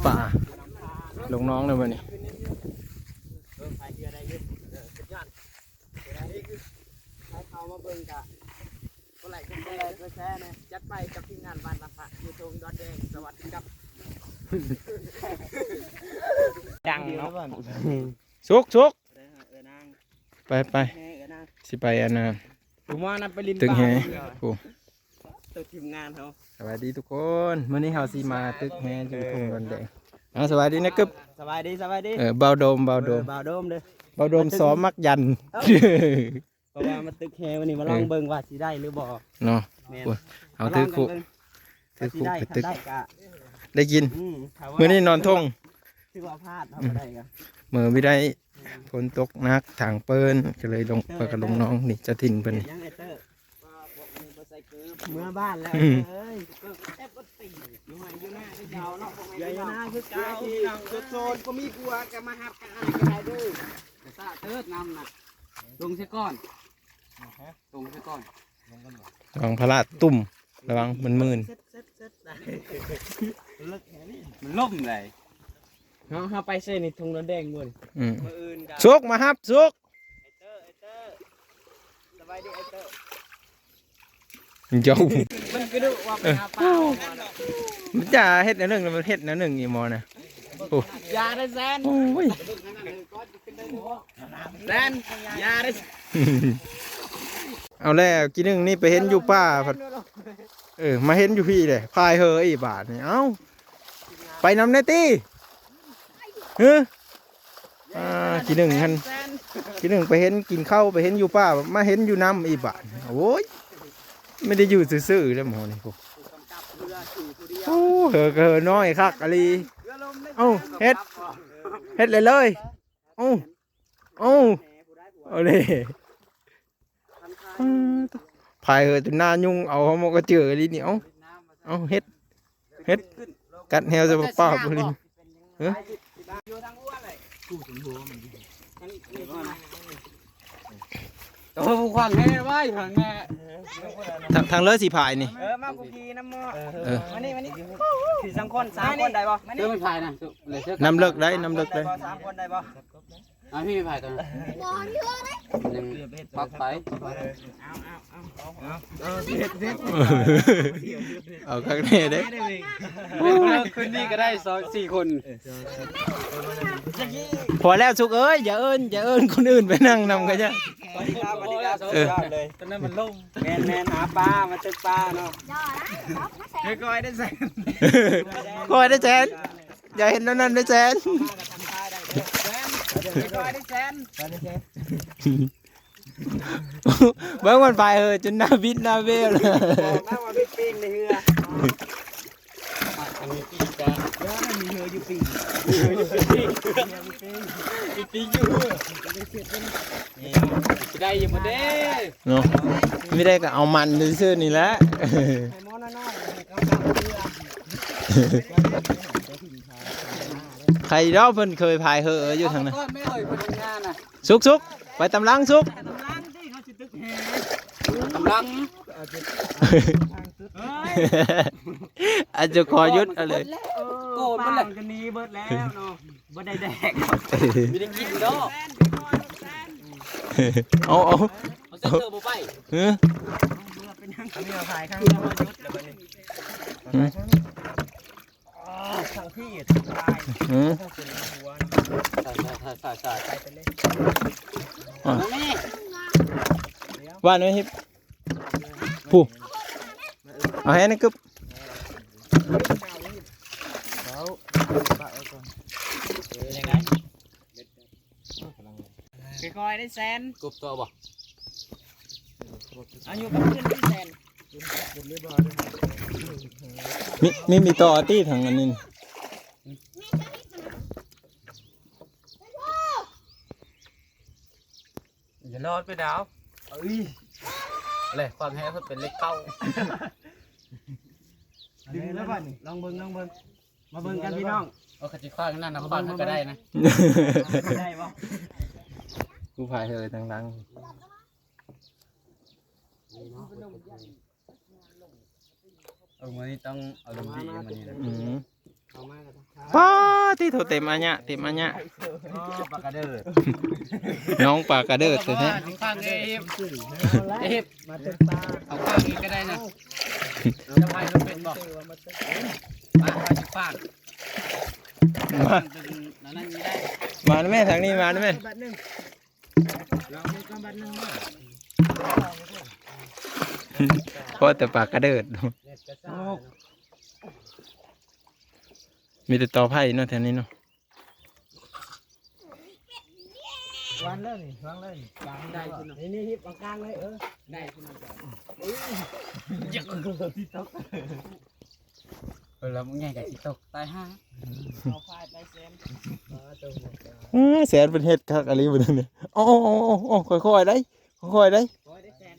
ປາ ລົງໜອງເລີຍມື້ນີ້. ເອີ ພາຍເຮືອໄດ້ຢູ່ ເອີ ສຸດຍອດ. ໃຜເຂົ້າມາເບິ່ງກະກົດໄລກ໌ ກົດແຊ ກົດແຊແດ່. ຈັດໄປກັບທີມງານບ້ານນາພະ ຢູ່ທົ່ງດອນແດງ. ສະຫວັດດີຄັບ. ດັງເນາະ. ສຸກ ສຸກ ເອີນາງ ໄປ ໄປ ເອີນາງ ຊິໄປອັນນ່າ ຜູ້ມານຳໄປຫຼິ້ນ ຕຶກແຫ ບາດ ໂອ້ ຕົວທີມງານເຮົາ. ສະບາຍດີທຸກຄົນ ມື້ນີ້ເຮົາຊິມາຕຶກແຫຢູ່ທົ່ງດອນແດງ. ເອົາ ສະບາຍດີນະກຶບ. ສະບາຍດີ ສະບາຍດີ. ເອີ ບ່າວໂດມ ບ່າວໂດມ ເອີ ບ່າວໂດມເດີ ບ່າວໂດມ ເອີ ສອມມັກຢັນ. ເອີ ເພາະວ່າມາຕຶກແຫມື້ນີ້ ມາລອງເບິ່ງວ່າຊິໄດ້ຫຼືບໍ່ເນາະ. ແມ່ນ ເອົາ ມາລອງກັນເບິ່ງ ຖືຄຸ ຖືຄຸໄປຕຶກ ໄດ້ກິນ. ອືມ ມື້ນີ້ນອນທົ່ງ ຖືວ່າພາດ ເຮົາບໍ່ໄດ້ກະ ມື້ບໍ່ໄດ້ ຝົນຕົກໜັກ ທາງເປີນ ກະເລີຍລົງ ເອີ ພາກັນລົງໜອງ. ນີ້ເຈົ້າຖິ່ນເພິ່ນ ເຮັດຫຍັງໄອ້ເຕີ? ເມືອບ້ານແລ້ວ ອືມ ເອີຍ ຢູ່ໄຮ່ຢູ່ນາຄືເກົ່າເນາະ. ຢູ່ໄຮ່ຢູ່ນາຄືເກົ່າ. ໂສດໆ ບໍ່ມີຜົວກະມາຮັບກະອາຍກະໄດ້ເດີ. ສະເຕີດນຳນະ ລົງເສຍກ່ອນ ລົງເສຍກ່ອນ. ລະວັງພະລາດຕຸ້ມ ລະວັງມັນມື່ນ. ມັນລົ້ມໃດ. ເຮົາ ເຮົາໄປໃສນີ້ ທົ່ງດອນແດງມື້ນີ້. ອືມ ມື້ອື່ນກະ ສຸກ ມາຮັບ ສຸກ. ໄອ້ເຕີ ໄອ້ເຕີ ສະບາຍດີໄອ້ເຕີ. ເຈົ້າ ມັນກະດຸວ່າໄປຫາປາ. ເອີ ມັນຈະເຮັດແນວໜຶ່ງ ແລ້ວມັນເຮັດແນວໜຶ່ງອີ່ໝໍນະ. ໂອ້ ຢ່າເດີແຊນ. ໂອ້ຍ ແຊນ ຢ່າເດີ. ເອົາແລ້ວ ກີໜຶ່ງນີ້ໄປເຫັນຢູ່ປ່າພັດ ເອີ ມາເຫັນຢູ່ພີ້ເດ້ ພາຍເຫີອີກບາດນີ້. ເອົ້າ ໄປນຳແດ່ຕິ ເຮີ. ອ່າ ກີໜຶ່ງຫັ້ນ ກີໜຶ່ງໄປເຫັນກິນເຂົ້າ ໄປເຫັນຢູ່ປ່າ ມາເຫັນຢູ່ນຳອີກບາດ. ໂອ້ຍ ໄມ່ໄດ້ຢູ່ຊື່ໆເດ້ໝໍນີ້. ໂອ້ ເຫີກະເຫີນ້ອຍຄັກອີ່ຫຼີ. ເອົ້າ ເຮັດ ເຮັດເລີຍເລີຍ. ເອົ້າ ເອົ້າ ເອົາເລີຍ. ພາຍເຫີຈົນໜ້າຫຍຸ້ງ ເອົາເຮົາມາກະເຈີອີ່ຫຼີນີ້. ເອົ້າ ເອົ້າ ເຮັດ ເຮັດ ກັດແຮວໃສ່ປາໆ. ເຮີ ໂອ້ ຂວາງແຮໄວ້ ຂວາງແຮ. ທາງ ທາງເລີຍຊິພາຍນີ້. ເອີ ມາກູຂີ່ນຳໝໍ. ເອີ ມານີ້ ມານີ້ ຊິສອງຄົນ ສາມຄົນໄດ້ບໍ່? ມານີ້ ເອີ ມັນພາຍນະ ນ້ຳເລິກໄດ້ ນ້ຳເລິກໄດ້. ສາມຄົນໄດ້ບໍ່? ອ່ະ ພີ່ພາຍຕົວນັ້ນ ບໍ່ມີເລີຍ ຍັງປັກໄປ. ເອົາຄັກແນ່ເດ້. ຄືນນີ້ກະໄດ້ສອງສີ່ຄົນ. ພໍແລ້ວສຸກເອີຍ ຢ່າເອີ້ນ ຢ່າເອີ້ນຄົນອື່ນໄປນັ່ງນຳກະຢ່າ. ເອີ ຕອນນັ້ນມັນລົງ. ແມ່ນໆ ຫາປາ ມາຕຶກປາເນາະ. ຄ່ອຍໄດ້ແສນ ຄ່ອຍໄດ້ແສນ. ຢ່າເຮັດແນວນັ້ນເດີແຊນ. ເບິ່ງມັນພາຍເຫີຈົນໜ້າບິດໜ້າເວວ. ບອກແລ້ວວ່າມີປີງໃນເຮືອ. ອັນນີ້ປີງກະ ເຮືອມັນມີເຮືອຢູ່ປີງ ມີປີງຢູ່ ມີປີງຢູ່. ຊິໄດ້ຢູ່ບໍ່ເດ້? ເນາະ ມີໄດ້ກະເອົາມັນຊື່ໆນີ້ແຫຼະ. ໃຫ້ໝໍນ້ອຍໆ ໃຫ້ເຂົາເຈົ້າເຮືອ. ໃຜເນາະ ເພິ່ນເຄີຍພາຍເຫີຢູ່ທາງນັ້ນ. ສຸກໆ ໄປຕາມຫຼັງສຸກ. ຕາມຫຼັງຕິ ເຮົາຊິຕຶກແຫ. ຕາມຫຼັງ ເຮີ້ຍ ອາດຈະຂໍຢຸດເອົາເລີຍ. ໂກນໝົດແລ້ວ ປາກະໜີເບິດແລ້ວເນາະ. ບໍ່ໄດ້ແດກ ບໍ່ໄດ້ກິນດອກ. ເອົາ ເອົາ ເອົາໃສ່ເຕີບໍ່ໄປ. ເອີ ເມື່ອເປັນຫຍັງ ອັນນີ້ເຮົາຖ່າຍຂ້າງເຮົາຢຸດແລ້ວບັດນີ້. ຫືມ ທາງພີ້ ຫືມ ຖ່າຍ ຖ່າຍ ຖ່າຍ ຖ່າຍ ຖ່າຍ ຖ່າຍໄປເລີຍ. ອ່ະ ວ່າໜ້ອຍ ເຮັດ ຜູ້ ເອົາໃຫ້ນະກຶບ. ເອີ ຍັງໄງ? ຄ່ອຍໆ ໄດ້ແຊນ. ກົບຕໍ່ບໍ່? ອາຍຸກັບຄືນທີ່ແຊນ. ມີ ມີ ມີຕໍ່ຕິທາງອັນນີ້. ຢ່າລອດໄປດາວ. ເອີຍ ແລະ ຄວາມແຮງເພິ່ນເປັນເຫຼັກເກົ້າ. ດຶງແລ້ວບັດນີ້ ລອງເບິ່ງ ລອງເບິ່ງ. ມາເບິ່ງກັນພີ່ນ້ອງ. ໂອ້ ຄັນຊິຂວາງນັ້ນນະ ຂວາງກະໄດ້ນະ. ໄດ້ບໍ່? ຜູ້ພາຍເຮີທາງຫຼັງ. ເອີ ມື້ນີ້ຕ້ອງອາລົມດີມື້ນີ້ນະ. ອືມ ເຂົ້າມາກະທັກທາຍ. ປ້າ ຕິໂທ ເຕັມອາຍະ ເຕັມອາຍະ ອໍ ປາກະເດີດ ນ້ອງປາກະເດີດແທ້ໆ ຂ້າງເອຟ ເອຟ ເອົາຂ້າງນີ້ກໍໄດ້ນະ ຈະພາຍເພິ່ນເປັນບໍ່? ມາ ມາ ມາແມ່ທາງນີ້ ມາແມ່ ພໍແຕ່ປາກະເດີດ ມີແຕ່ຕໍໄຜ່ເນາະແຖວນີ້ເນາະ ວາງເລີຍນີ້ ວາງເລີຍນີ້ ກາງໄດ້ພຸ້ນນະ ນີ້ໆ ຮີບເອົາກາງເລີຍ ເອີ ໄດ້ພຸ້ນນະ ເອີ ເອີ ລຳໃຫຍ່ກໍຊິຕົກຕາຍຫ່າ ເອົາພາຍໄປແສນ ເອີ ແສນເພິ່ນເຮັດຄັກອີ່ຫຼີບາດນີ້ ໂອ້ໆໆໆ ຄ່ອຍໆໄດ໋ ຄ່ອຍໆໄດ໋ ຄ່ອຍໄດ້ແສນ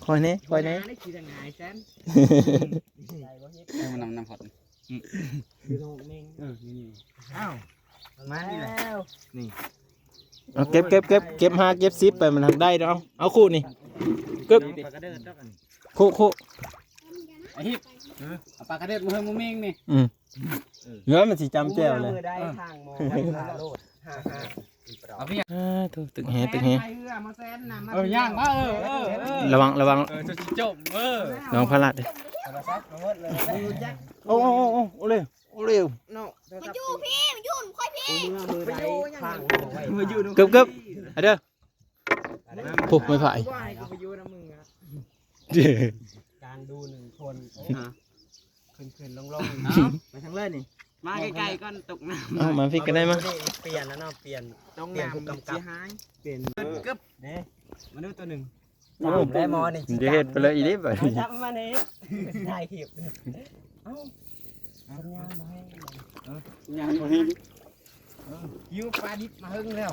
ຄ່ອຍແດ່ ຄ່ອຍແດ່ ໄດ້ຂີ່ທາງຫາຍແຊນ ໃສ່ບໍ່ເຮັດ ໃສ່ມານຳ ນຳພອດ ອືມ ຢູ່ນອກເມັງ ເອີ ນີ້ໆ ອ້າວ ມານີ້ແຫຼະ ນີ້ ເອົາເກັບ ເກັບ ເກັບ ເກັບຫ້າເກັບສິບໄປ ມັນຫັກໄດ້ດອກ ເອົາ ເອົາຄູ່ນີ້ ເກັບ ປາກະເດີດດອກອັນ ຄູ່ ຄູ່ ອາທິດ ເອີ ເອົາປາກະເດີດມາເຮີ້ມາເມັງນີ້ ອືມ ເອີ ເຫຼືອມັນຊິຈຳແຈ່ວເລີຍ ມື້ໃດທາງໝໍໄວ້ພາໂລດ ເອົາເພຍ ເອີ ໂທ້ ຕຶກແຮງ ຕຶກແຮງ ເອີ ຍ່າງມາ ເອີ ເອີ ເອີ ລະວັງ ລະວັງ ເອີ ຈະຈົມ ເອີ ລະວັງພາລາດເດີ ໂທລະສັບມາໝົດເລີຍ ໂອ້ ໂອ້ ໂອ້ ໂອ້ ເລັວ ໂອ້ ເລັວ ເນາະ ມາຢູ່ພີ້ ມາຢູ່ນຳຂ້ອຍພີ້ ມື້ໃດທາງໝໍໄວ້ ມາຢູ່ນຳ ເກີບ ເກີບ ເອົາເດີ ຜູ້ໄມ້ໄຜ່ ການດູໜຶ່ງຄົນ ຂຶ້ນໆລົງໆ ເອົາ ໄປທາງເລີຍນີ້ ມາໃກ້ໆກ່ອນຕົກນ້ຳ ເອົາ ມາພີ້ກໍໄດ້ມາ ເອົາ ເປັນແລ້ວເນາະ ປ່ຽນ ຕ້ອງ ປ່ຽນຜູ້ກຳກັບ ປ່ຽນ ເກີບ ເດ້ ມາດູຕົວໜຶ່ງ ໂອ້ ໄດ້ໝໍນີ້ ມັນຈະເຮັດໄປເລີຍອີ່ຫຼີບາດນີ້ ຈັບມັນເອງ ຖ່າຍຄລິບ ເອົ້າ ສັນຍານບໍ່ໃຫ້ ເອີ ສັນຍານບໍ່ໃຫ້ ເອີ ຫິວປາດິບມາເຫິງແລ້ວ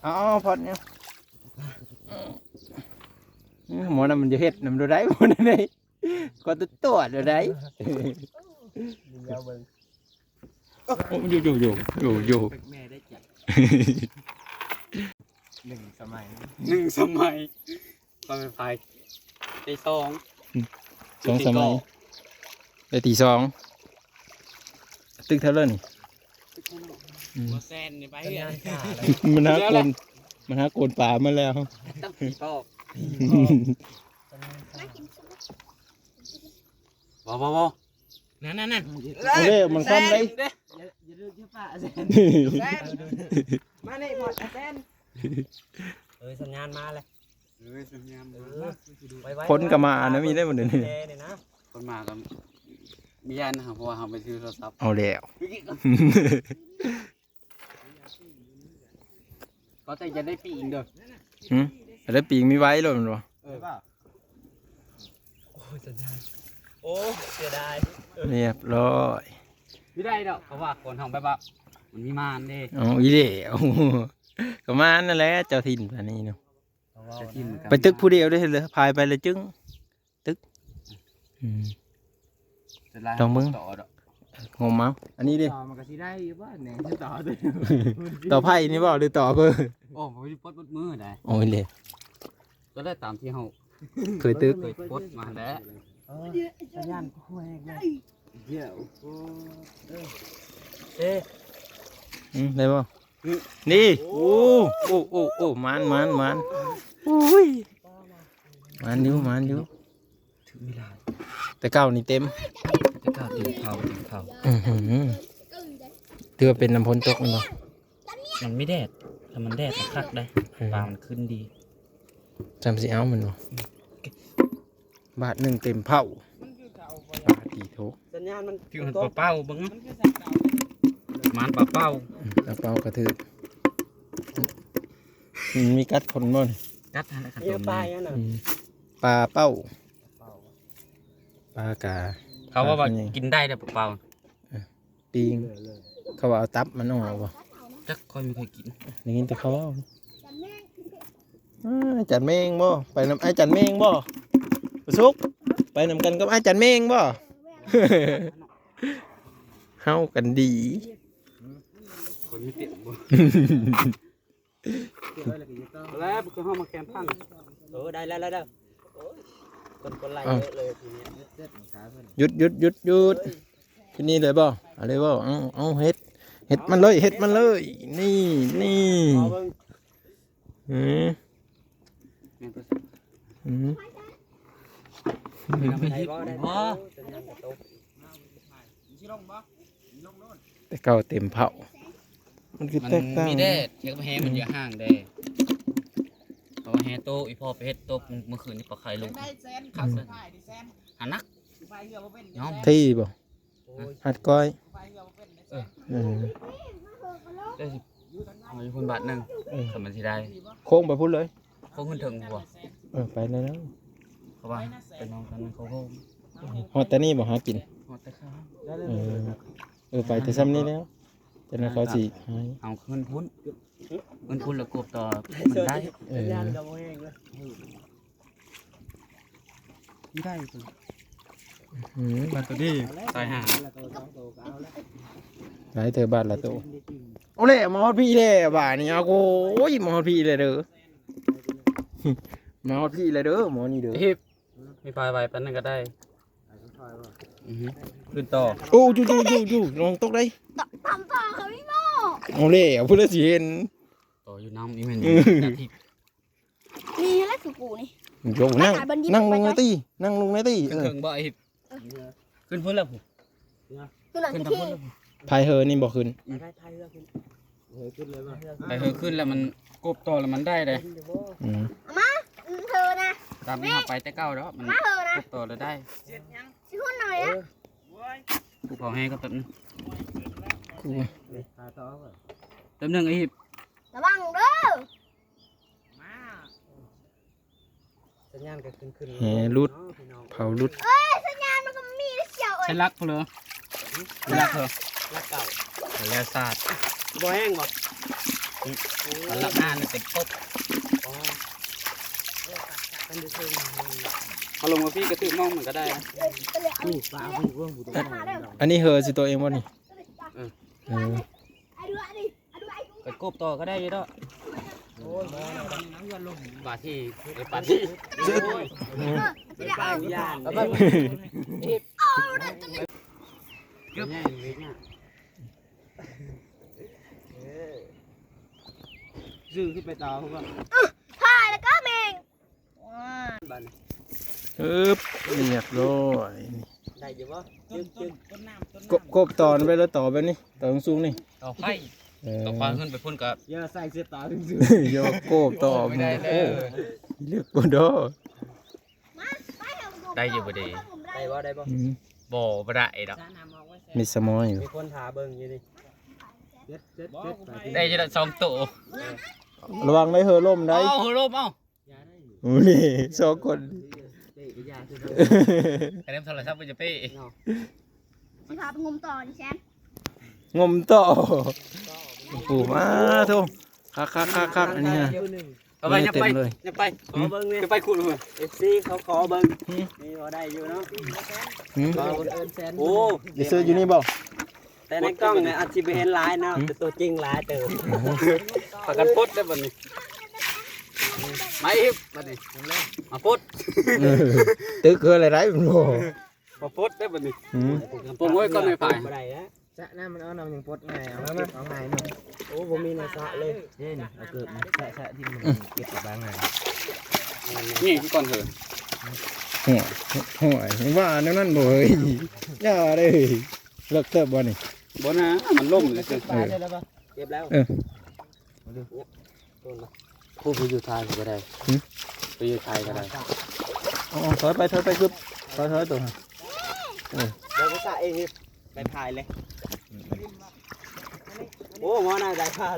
ເອົາ ເອົາ ພອດນີ້ ອືມ ໝໍນັ້ນມັນຈະເຮັດນຳໂດໄດ້ ໝໍນັ້ນເດ້ ກໍຕົວໂຕໂດໄດ້ ດຽວເບິ່ງ ໂອ້ ຢູ່ ຢູ່ ຢູ່ ຢູ່ ຢູ່ ແມ່ໄດ້ຈັກ ໜຶ່ງສະໄໝ ໜຶ່ງສະໄໝ ຂ້ອຍໄປພາຍໄດ້ສອງ ສອງສະໄໝ ໄດ້ທີສອງ ຕຶກເທົ່າເລີຍນີ້ ອືມ ບໍ່ແຊນນີ້ໄປ ມັນຫາໂກນ ມັນຫາໂກນປາມາແລ້ວ ຕ້ອງຜີປອກ ບໍ່ ບໍ່ ບໍ່ ນັ້ນໆໆ ເອົາເດ້ ມັນຄວາມໄດ້ ຢ່າ ຢ່າດຶງເຂົ້າປ່າ ແຊນ ແຊນ ມານີ້ ພອດ ແຊນ ເອີ ສັນຍານມາແລ້ວ ເອີ ສັນຍານມາ ເອີ ໄວໆ ຄົນກໍມານະ ມີໄດ້ບໍ່ເດນີ້ ແຊນນີ້ນະ ຄົນມາກໍມີຢ້ານນະ ເພາະວ່າເຮົາໄປຖືໂທລະສັບ ເອົາແລ້ວ ກໍແຕ່ຈະໄດ້ປີກເດີ ຫື ຈະໄດ້ປີກມີໄວ້ໂລດແມ່ນບໍ່ ເອີ ໂອ້ຍ ສັນຍານ ໂອ້ ເສຍດາຍ ຮຽບຮ້ອຍ ບໍ່ໄດ້ດອກ ເພາະວ່າຄົນເຮົາແບບວ່າມັນມີມານເດ້ ເອົາອີກແລ້ວ ກໍມານນັ້ນແຫຼະ ເຈົ້າຖິ່ນອັນນີ້ເນາະ ເຈົ້າຖິ່ນ ໄປຕຶກຜູ້ດຽວເດ້ ພາຍໄປແລ້ວຈຶ່ງ ຕຶກ ອືມ ຈະລາຍ ລອງເບິ່ງ ຕໍ່ດອກ ງົມເອົາ ອັນນີ້ເດ້ ຕໍ່ມັນກໍຊິໄດ້ຢູ່ບໍ່ແໜ່ ຕໍ່ ຕໍ່ໄຜ່ນີ້ບໍ່ ຫຼືຕໍ່ເບີ ໂອ້ ມັນຊິປົດໝົດມື້ໄດ໋ ໂອ້ຍເລີຍ ກໍໄດ້ຕາມທີ່ເຮົາເຄີຍຕຶກ ເຄີຍປົດມາແຫຼະ ເອີ ສັນຍານບໍ່ຄ່ອຍແຮງເລີຍ ດຽວ ໂອ້ ເອີ ເອີ ອືມ ໄດ້ບໍ່? ນີ້ ໂອ້ ໂອ້ ໂອ້ ໂອ້ ໝານ ໝານ ໝານ ໂອ້ຍ ໝານຢູ່ ໝານຢູ່ ຖືກມີຫຼາຍ ແຕ່ເກົ່ານີ້ເຕັມ ແຕ່ເກົ່າເຕັມເຂົ້າ ເຕັມເຂົ້າ ອືຫື ຖືວ່າເປັນນຳຝົນຕົກແມ່ນບໍ່? ມັນມີແດດ ຖ້າມັນແດດມັນຄັກໄດ໋ ອືມ ປາມັນຂຶ້ນດີ ຈຳຊິເອົາແມ່ນບໍ່? ອືມ ບາດໜຶ່ງເຕັມເພົ້າ ປາຕິໂທ ສັນຍານມັນ ຖືມັນປາເປົ້າເບິ່ງ ມັນຄືສັນເກົ່າ ມັນປາເປົ້າ ອືມ ປາເປົ້າກໍຖືກ ມັນມີກັດຄົນບໍ່ນີ້? ກັດຫັ້ນແຫຼະ ຄັນຕົວມັນ ປາເປົ້າ ປາເປົ້າ ປາກາ ເຂົາວ່າ ປາ ກິນໄດ້ເດີ້ປາເປົ້າ ເອີ ປີ້ງ ເຂົາວ່າເອົາຕັບມັນອອກບໍ່? ຈັກ ຂ້ອຍບໍ່ເຄີຍກິນ ໄດ້ຍິນແຕ່ເຂົາເວົ້າ ອ້າຍຈັນເມງບໍ່? ໄປນຳອ້າຍຈັນເມງບໍ່? ປະສຸກ ໄປນຳກັນກັບອ້າຍຈັນເມງບໍ່? ເຮົາກັນດີ ຂ້ອຍມີຕຽມບໍ່? ແລ້ວ ຄືເຮົາມາແຄມພັງ ເອີ ໄດ້ແລ້ວ ໄດ້ແລ້ວ ຄົນກົດໄລເຍອະເລີຍທີນີ້ ຢຸດ ຢຸດ ຢຸດ ຢຸດ. ຄືນີ້ເລີຍບໍ່? ເອົາເລີຍບໍ່? ເອົາ ເອົາເຮັດ ເຮັດມັນເລີຍ ເຮັດມັນເລີຍ ນີ້ ນີ້ ອືມ ອືມ ໄດ້ບໍ່? ໄດ້ບໍ່? ແຕ່ເກົ່າເຕັມເຜົາ ມັນຄື ມັນແຕກຕ່າງ ມີແດ ເຮັດແຮ່ມັນ ອືມ ຢ່າຫ່າງເດ້ ເພາະວ່າແຮ່ໂຕ ອີ່ພໍ່ໄປເຮັດໂຕ ມື້ຄືນນີ້ປາໄຂ່ລົງ ໄດ້ແສນ ຄັກເລີຍ ອັນໜັກ ຍອມ ທີ່ບໍ່? ຮະ ຫາດກ້ອຍ ເອີ ເອີ ເອີ ເອົາຢູ່ພຸ້ນບາດໜຶ່ງ ເອີ ຄັນມັນຊິໄດ້ ໂຄ້ງໄປພຸ້ນເລີຍ ໂຄ້ງຂຶ້ນເທິງພຸ້ນບໍ່? ເອີ ໄປແລ້ວ ເພາະວ່າໄປນອນກັນເຂົາໂຮມ ຮອດແຕ່ນີ້ບໍ່ຫາກິນ? ຮອດແຕ່ຂ້າງ ເອີ ເອີ ໄປແຕ່ຊ່ຳນີ້ແລ້ວ ຈັ່ງນັ້ນເຂົາຊິໃຫ້ ເອົາຂຶ້ນພຸ້ນ ຂຶ້ນພຸ້ນແລ້ວກົບຕໍ່ມັນໄດ້ ເອີ ບໍ່ໄດ້ຕົວ ອືມ ບາດຕົວນີ້ຕາຍຫ່າ ຫຼາຍເທື່ອບາດລະໂຕ ໂອ້ແຫຼະ ມາຮອດພີ້ແລ້ວບາດນີ້ ໂອ້ຍ ມາຮອດພີ້ແລ້ວເດີ ມາຮອດພີ້ແລ້ວເດີ ໝໍນີ້ເດີ ເຮັດ ມີພາຍໄວປານນັ້ນກໍໄດ້ ອືຮຶ ຂຶ້ນຕໍ່ ໂອ້ ຢູ່ໆໆໆ ລອງຕົກໄດ້ ຕຳຕໍ່ເຂົາອີກເນາະ ໂອ້ແຫຼະ ຜູ້ໃດຊິເຫັນ ຕໍ່ຢູ່ນຳອີແມ່ນ ອືມ ຍາທິບ ນີ້ແຫຼະຄືກູນີ້ ໂຍ ນັ່ງ ນັ່ງລົງແດ່ຕິ ນັ່ງລົງແດ່ຕິ ເອີ ເທິງໆບໍ່ ໄອ້ ຂຶ້ນພຸ້ນແລ້ວພຸ້ນ ຂຶ້ນພຸ້ນແລ້ວ ພາຍເຮີນີ້ບໍ່ຂຶ້ນ ອືມ ພາຍເຮືອຂຶ້ນ ເຮີຂຶ້ນເລີຍບໍ່ ພາຍເຮີຂຶ້ນແລ້ວມັນກົບຕໍ່ແລ້ວມັນໄດ້ເດ້ ອືມ ມາ ເຮີນະ ຕາມທີ່ເຮົາໄປແຕ່ເກົ່າດອກ ມັນ ມາເຮີນະ ກົບຕໍ່ແລ້ວໄດ້ ຊິຮຸ່ນໜ້ອຍ ເອີ ກູເຜົາແຮ່ກ່ອນແປັບໜຶ່ງ ກູ ນີ້ ຫາຕໍ່ກ່ອນ ແປັບໜຶ່ງ ໄອ້ ລະວັງເດີ ມາ ສັນຍານກໍຂຶ້ນໆ ແຮ່ຫຼຸດ ເອີ ເຜົາຫຼຸດ ເອີຍ ສັນຍານມັນກໍມີແລ້ວ ສຽວເອີຍ ສະຫຼັກພຸ້ນເລີຍ ສະຫຼັກເພີ ຫຼັກເກົ່າ ແລ້ວສາດ ບໍ່ແຫ້ງບໍ່? ອືມ ຫຼັກຫ້ານີ້ເຕັມປົກ ອໍ ເຮົາລົງມາພີ້ກະຖືກມອງມັນກໍໄດ້ນະ ນີ້ປາເພິ່ນເບິ່ງຜູ້ຕົວ ອັນນີ້ເຮີຊິຕົວເອງບໍ່ນີ້? ເອີ ເອີ ໄປກົບຕໍ່ກໍໄດ້ຢູ່ດອກ ໂອ້ຍ ບາດທີ່ ເອີ ບາດທີ່ ໂອ້ຍ ເອີ ໄປປາກຢ່າງ ເກືອບ ເອີ ຊື້ຂຶ້ນໄປຕໍ່ເພິ່ນວ່າ ຖ່າຍແລ້ວກໍເມັງ ບາດນີ້ ອຶບ ຮຽບຮ້ອຍ ໄດ້ຢູ່ບໍ່? ຕົ້ນ ຕົ້ນ ຕົ້ນນ້ຳ ຕົ້ນນ້ຳ ກົບ ກົບຕໍ່ໄປແລ້ວ ຕໍ່ແບບນີ້ ຕໍ່ສູງໆນີ້ ຕໍ່ໄຟ ເອີ ຕໍ່ໄຟຂຶ້ນໄປພຸ້ນກໍ ຢ່າໃສ່ເສື້ອຕາສູງໆ ຢ່າໂກບຕໍ່ ບໍ່ໄດ້ແລ້ວ ໂອ້ ເລິກບໍ່ດອກ ໄດ້ຢູ່ບໍ່ເດ? ໄດ້ບໍ່? ໄດ້ບໍ່? ອືມ ບໍ່ ບໍ່ໄດ້ດອກ ມີສະໝໍຢູ່ ມີຄົນຖ້າເບິ່ງຢູ່ນີ້ ເຈັດ ເຈັດ ເຈັດ ໄດ້ຢູ່ດອກສອງໂຕ ລະວັງໄດ້ເຫີລົ້ມໄດ້ ເອົາເຫີລົ້ມ ເອົາ ໂອ້ ນີ້ສອງຄົນ ກະເລັມໂທລະສັບກໍຈະເປ້ ຊິພາໄປງົມຕໍ່ນີ້ແຊນ ງົມຕໍ່ ປູມາໂທ້ ຄັກໆໆໆ ອັນນີ້ຮະ ເອົາໄປ ຍັງໄປ ຍັງໄປ ຂໍເບິ່ງແດ່ ໄປຂຸດເບິ່ງ ເອັຟຊີ ເຂົາຂໍເບິ່ງ ນີ້ພໍໄດ້ຢູ່ເນາະ ຂໍເບິ່ງແຊນ ໂອ້ ຊິຊື້ຢູ່ນີ້ບໍ່? ແຕ່ໃນກ້ອງນີ້ອາດຊິບໍ່ເຫັນຫຼາຍເນາະ ແຕ່ຕົວຈິງຫຼາຍເຕີບ ພາກັນປົດໄດ້ບັດນີ້ ມາອີກບັດນີ້ ມາປົດ ເອີ ຕຶກເກີນແລ້ວໄດ໋ ບໍ່ ມາປົດໄດ້ບັດນີ້ ອືມ ປົດໄວ້ກ່ອນໄມ້ພາຍ ບໍ່ໄດ້ແລ້ວ ສະນ້ຳມັນເອົານ້ຳຍັງປົດງ່າຍ ເອົາມາ ເອົາງ່າຍເນາະ ໂອ້ ບໍ່ມີແນວສະເລີຍ ເດ້ນີ້ ເອົາເກີບນີ້ ສະ ສະທີ່ມັນເກັບກັບບາງງານ ນີ້ຄືກ່ອນເທີ ໂອ້ຍ ໂອ້ຍ ວ່າແນວນັ້ນບໍ່ເອີຍ ຢ່າເດ້ ເລິກເຕີບບໍ່ນີ້ ບໍ່ນາ ມັນລົ້ມຊື່ໆ ເອີ ເກັບແລ້ວ ເອີ ມາດູ ໂອ້ ໄປຢູ່ທ້າຍກໍໄດ້ ຫື ໄປຢູ່ທ້າຍກໍໄດ້ ເອົາ ເອົາ ຖອຍໄປ ຖອຍໄປ ຄຶບ ຖອຍ ຖອຍໂຕ ເອີ ດຽວໄປສະເອງ ໄປພາຍເລີຍ ໂອ້ ໝໍນາຍໄດ້ພາຍ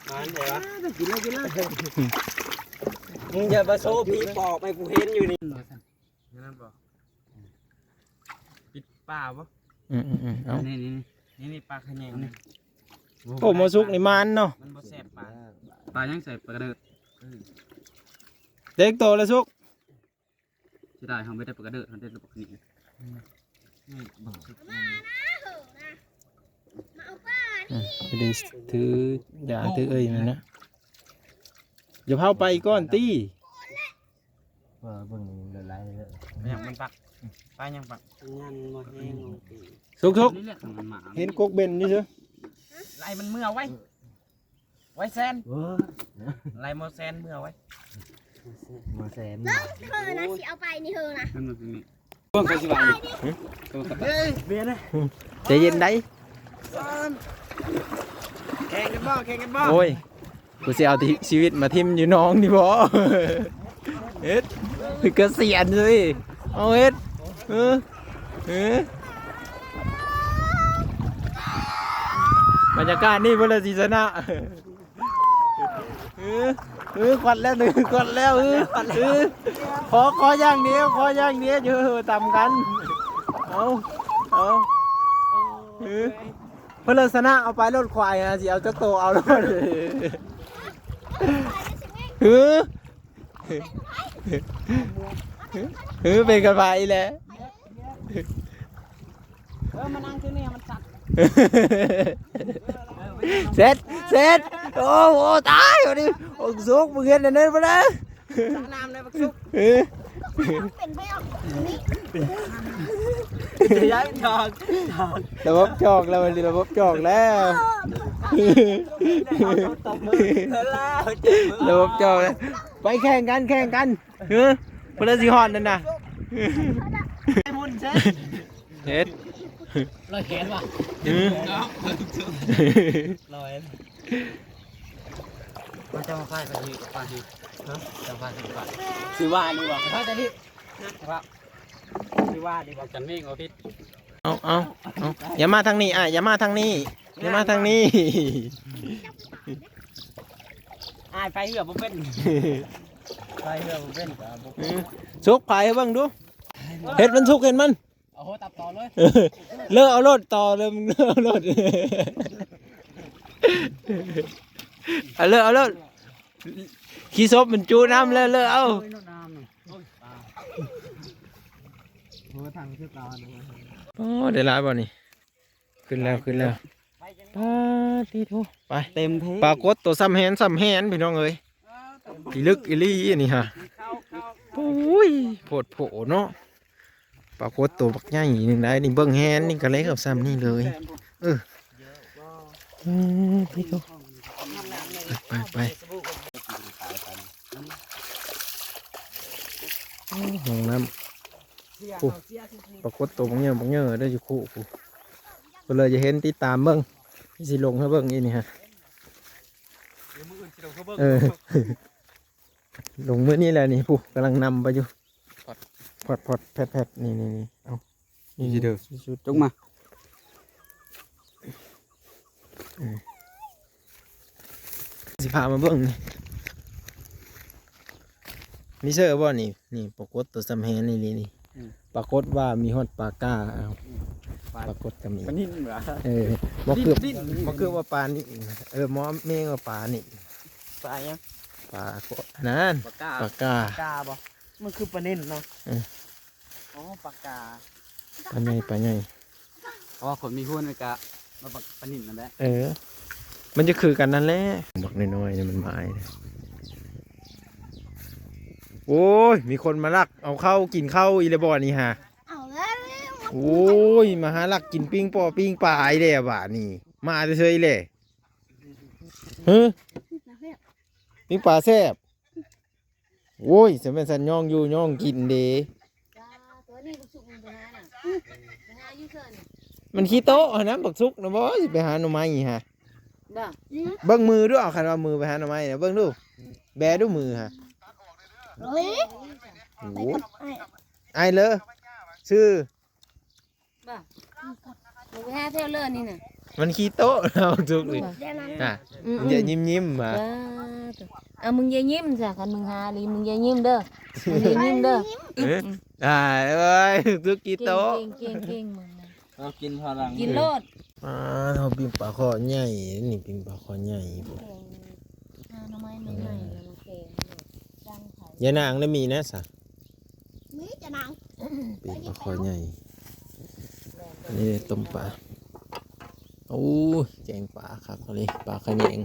ມາແທ້ວະ ກິນເລີຍ ກິນເລີຍ ມຶງຢ່າມາໂຊຜີປອບໃຫ້ກູເຫັນຢູ່ນີ້ ນັ້ນບໍ່ ປິດປາບໍ່? ອືມໆໆ ເອົາ ນີ້ໆໆ ນີ້ໆ ປາຂະແຍງນີ້ ໂອ້ ໝໍສຸກນີ້ມັນເນາະ ມັນບໍ່ແຊບປາ ປາຫຍັງໃສ່ປາກະເດີດ ເອີ ເຕັກໂຕແລ້ວສຸກ ເສຍດາຍເຮົາບໍ່ໄດ້ປາກະເດີດ ເຮົາໄດ້ແຕ່ປາຂະແຍງ ອືມ ນີ້ບໍ່ສຸກ ອືມ ໄປດີ ຖືຢາ ຖືເອີຍນັ້ນນະ ຢ່າພາວໄປກ່ອນຕິ ເອີ ເບິ່ງຫຼາຍໆເດີ ແມ່ນມັນປັກ ປາຫຍັງປະ? ຍັນບໍ່ແຮງ ສຸກໆ ນີ້ແຫຼະ ເຫັນກົກເບັນຢູ່ເຊີ ໄລ່ມັນເມືອໄວ ໄວແຊນ ເອີ ໄລ່ໝໍແຊນເມືອໄວ ໝໍແຊນ ເຮີນະ ຊິເອົາໄປນີ້ເຮີນະ ເບິ່ງໄປຊິວ່າ ເຮີຍ ເບຍນະ ໃຈເຢັນໄດ໋ ແຂ່ງກັນບໍ່ ແຂ່ງກັນບໍ່ ໂອ້ຍ ກູຊິເອົາທີ່ຊີວິດມາຖິ້ມຢູ່ໜອງນີ້ບໍ່? ເຮັດ ຄືກະສຽນເລີຍ ເອົາເຮັດ ເອີ ເອີ ບັນຍາກາດນີ້ເພິ່ນລະຊິຊະນະ ເອີ ເອີ ຄວັດແລ້ວ ຄວັດແລ້ວ ເອີ ເອີ ຂໍ ຂໍຢ່າງດຽວ ຂໍຢ່າງດຽວ ຢູ່ຕຳກັນ ເອົາ ເອົາ ເອີ ເພິ່ນລະຊະນະເອົາໄປໂລດ ຄວາຍຫາຊິເອົາຈັກໂຕເອົາໂລດ ເອີ ເອີ ເປັນກັນໄປແຫຼະ ເອີ ມານັ່ງຢູ່ນີ້ມັນສັດ ເສັດ ເສັດ ໂອ້ໂຫ ຕາຍ ບັດນີ້ ໂອ້ ສຸກ ມຶງເຮັດແນວນັ້ນບໍ່ໄດ້ ສະໜາມໃນບັກສຸກ ເອີ ເປັນໄປອອກ ລະບົບຈອກແລ້ວ ລະບົບຈອກແລ້ວ ລະບົບຈອກແລ້ວ ໄປແຂ່ງກັນ ແຂ່ງກັນ ເອີ ເພິ່ນລະຊິຮອດນັ້ນນະ ເຮັດ ລອຍແຂນວ່າ ເອີ ລອຍ ມາເຈົ້າມາໄຟໄປນີ້ ໄປນີ້ ຮະ ເຈົ້າໄຟໄປ ຊິວ່ານີ້ວ່າ ໄຟຈະນີ້ ຮະ ຊິວ່ານີ້ວ່າ ຈັນເມງເອົາຜິດ ເອົາ ເອົາ ເອົາ ຢ່າມາທາງນີ້ ອ້າຍ ຢ່າມາທາງນີ້ ຢ່າມາທາງນີ້ ອ້າຍພາຍເຮືອບໍ່ເປັນ ພາຍເຮືອບໍ່ເປັນກໍບໍ່ ອືມ ສຸກພາຍໃຫ້ເບິ່ງດູ ເຮັດມັນສຸກ ເຮັດມັນ ເອົາຫົວຕັບຕໍ່ເລີຍ ເລີກເອົາໂລດຕໍ່ເລີຍ ເລີກເອົາໂລດ ເອົາເລີກເອົາໂລດ ຂີ້ສົບມັນຈຸນ້ຳແລ້ວ ເລີກເອົາ ໂອ້ຍ ນ້ຳ ໂອ້ຍ ຕາຍ ໂອ້ ຖັງຄືເກົ່າ ໂອ້ ໄດ້ຫຼາຍບໍ່ນີ້? ຂຶ້ນແລ້ວ ຂຶ້ນແລ້ວ ປາດຕິໂທ ໄປ ເຕັມເພ ປາກົດໂຕສ່ຳແຮນສ່ຳແຮນ ພີ່ນ້ອງເອີຍ ພິລຶກອີ່ຫຼີອັນນີ້ຫາ ໂອ້ຍ ໂພດໂພເນາະ ປາກົດໂຕບັກໃຫຍ່ໜຶ່ງໄດ໋ນີ້ ເບິ່ງແຮນນີ້ກໍເລີຍເກືອບສ່ຳນີ້ເລີຍ ເອີ ເອີ ຕິໂທ ໄປ ໄປ ໂອ້ ຫ້ອງນ້ຳ ໂອ້ ປາກົດໂຕບັກໃຫຍ່ບັກໃຫຍ່ເດີ ຢູ່ຄຸພຸ້ນ ເພິ່ນເລີຍຈະເຫັນ ຕິດຕາມເບິ່ງ ຊິລົງໃຫ້ເບິ່ງອີ່ນີ້ຫາ ເອີ ລົງມື້ນີ້ແຫຼະນີ້ ຜູ້ກຳລັງນຳໄປຢູ່ ພອດ ພອດ ພອດ ແພດໆ ນີ້ ນີ້ ນີ້ ເອົາ ນີ້ເດີ ສຸດໆ ຈົກມາ ອືມ ຊິພາມາເບິ່ງນີ້ ມີເຊີບໍ່ນີ້? ນີ້ປາກົດໂຕສ່ຳແຮນນີ້ ນີ້ ນີ້ ອືມ ປາກົດວ່າມີຮອດປາກ້າ ອ້າວ ອືມ ປາ ປາກົດກໍມີ ປານິນຫວາ ເອີ ບໍ່ຄື ບໍ່ຄືວ່າປານິນ ເອີ ໝໍແມ່ງວ່າປານິນ ປາຫຍັງ? ປາ ອັນນັ້ນ ປາກ້າ ປາກ້າ ປາກ້າບໍ່? ມັນຄືປານິນເນາະ ເອີ ອໍ ປາກ້າ ປາໃຫຍ່ ປາໃຫຍ່ ເພາະວ່າຄົນມີຫຸ່ນກໍມາປາ ປານິນນັ້ນແຫຼະ ເອີ ມັນຈະຄືກັນນັ້ນແຫຼະ ບັກນ້ອຍໆນີ້ມັນມາອີກແລ້ວ ໂອ້ຍ ມີຄົນມາລັກເອົາເຂົ້າກິນເຂົ້າອີກແລ້ວບໍ່ນີ້ຫາ ເອົາແລ້ວ ໂອ້ຍ ມາຫາລັກກິນປີ້ງປໍປີ້ງປາອີກແລ້ວບາດນີ້ ມາແຕ່ເຊີຍແຫຼະ ຮຶ ປີ້ງປາແຊບ ໂອ້ຍ ສະແມ່ນສັນຍ່ອງຢູ່ຍ່ອງກິນເດ້ ມັນຂີ້ໂຕະຫັ້ນນະ ບັກສຸກນະບໍ່ ຊິໄປຫາໜໍ່ໄມ້ຫາ ບໍ່ ເບິ່ງມືດູ ເອົາ ຄັນວ່າມືໄປຫາໜໍ່ໄມ້ນະ ເບິ່ງດູ ແບດູມືຫາ ໂອ້ຍ ໄປກັບອ້າຍ ອ້າຍເລີ ຊື່ ບໍ່ ບໍ່ໄປຫາແຖວເລີນີ້ນະ ມັນຂີ້ໂຕະເນາະ ບັກສຸກນີ້ ບໍ່ ນະ ອືມໆ ມັນຈະຍິ້ມໆຫາ ເອົາ ມຶງຢ່າຍິ້ມຊະ ຄັນມຶງຫາອີ່ຫຼີ ມຶງຢ່າຍິ້ມເດີ ມຶງຢ່າຍິ້ມເດີ ເອີ ອືມ ອ່າ ເອີຍ ບັກສຸກຂີ້ໂຕະ ເກັ່ງໆໆ ເກັ່ງໆ ມຶງນະ ເອົາກິນພາຫຼັງ ກິນໂລດ ອ່າ ເຮົາປີ້ງປາຄໍ່ໃຫຍ່ ນີ້ປີ້ງປາຄໍ່ໃຫຍ່ ແກງ ຫາໜໍ່ໄມ້ໃໝ່ໆ ແລ້ວມາແກງ ຢ່ານາງໄດ້ມີນະຊະ ນີ້ຈະນາງ ປີ້ງປາຄໍ່ໃຫຍ່ ອັນນີ້ຕົ້ມປາ ໂອ້ຍ ແກງປາຄັກເລີຍ ປາຂະແຍງ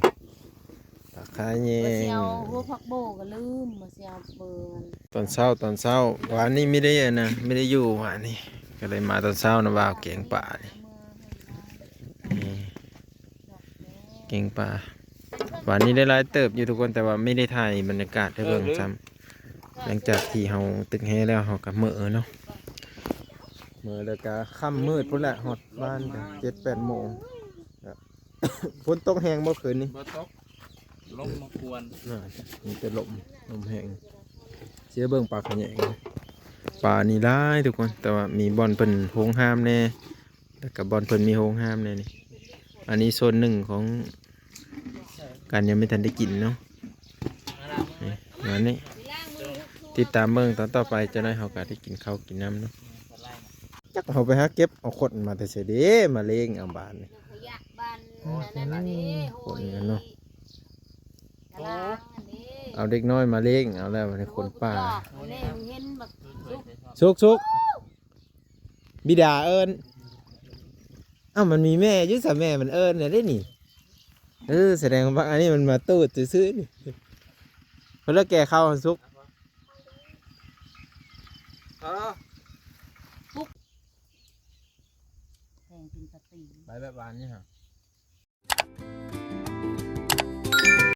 ຂາຍແຍງ ວ່າຊິເອົາຫົວຜັກໂບກໍລືມ ວ່າຊິເອົາເບີມັນ. ຕອນເຊົ້າ ຕອນເຊົ້າ ວານນີ້ມີໄດ້ອັນນະ ມີໄດ້ຢູ່ວານນີ້ ກໍເລີຍມາຕອນເຊົ້ານະ ວ່າເອົາແກງປານີ້ ນີ້ ແກງປາ. ວານນີ້ໄດ້ຫຼາຍເຕີບຢູ່ທຸກຄົນ ແຕ່ວ່າມີໄດ້ຖ່າຍບັນຍາກາດໃຫ້ເບິ່ງຊ້ຳ ຫຼັງຈາກທີ່ເຮົາຕຶກແຫແລ້ວ ເຮົາກໍເມືອເນາະ ເມືອແລ້ວກໍຄ່ຳມືດພຸ້ນແຫຼະ ຮອດບ້ານກໍເຈັດແປດໂມງ. ຝົນຕົກແຮງບໍ່ຄືນນີ້? ບໍ່ຕົກ ລົມມາກວນ ມີແຕ່ລົມ ລົມແຮງ. ຊິໄດ້ເບິ່ງປາຂະແຍງ ປານີ້ຫຼາຍທຸກຄົນ ແຕ່ວ່າມີບ່ອນເພິ່ນໂຮງຮາມແດ່ ແລ້ວກໍບ່ອນເພິ່ນມີໂຮງຮາມແດ່ນີ້. ອັນນີ້ໂຊນໜຶ່ງຂອງການຍັງບໍ່ທັນໄດ້ກິນເນາະ ນີ້ ປະມານນີ້. ຕິດຕາມເບິ່ງຕອນຕໍ່ໄປ ຈັກໜ້ອຍເຮົາກໍໄດ້ກິນເຂົ້າກິນນ້ຳເນາະ. ຈັກເຮົາໄປຫາເກັບເອົາຂົນມາແຕ່ໃສເດ້ ມາເລງເອົາບາດນີ້ ຂະຫຍະບ້ານ ໂອ້ຍ ອັນນັ້ນເດ້ ໂອ້ຍ ຂົນກັນເນາະ ຕະລາງອັນນີ້ ເອົາເດັກນ້ອຍມາເລງເອົາແລ້ວ ບາດນີ້ຂົນປ່າ. ໂອ້ຍ ແມ່ ມຶງເຫັນບັກສຸກ ສຸກ ສຸກ ບິດາເອີ້ນ. ເອົ້າ ມັນມີແມ່ຢູ່ຊະ ແມ່ມັນເອີ້ນແລ້ວເດ້ນີ້. ເອີ ສະແດງວ່າບັກອັນນີ້ມັນມາຕູດຊື່ໆນີ້ ເພິ່ນລະແກ່ເຂົ້າຫັ້ນສຸກ. ເອີ ແທງເປັນຕະຕີ ໄປແບບຫວານນີ້ຫະ.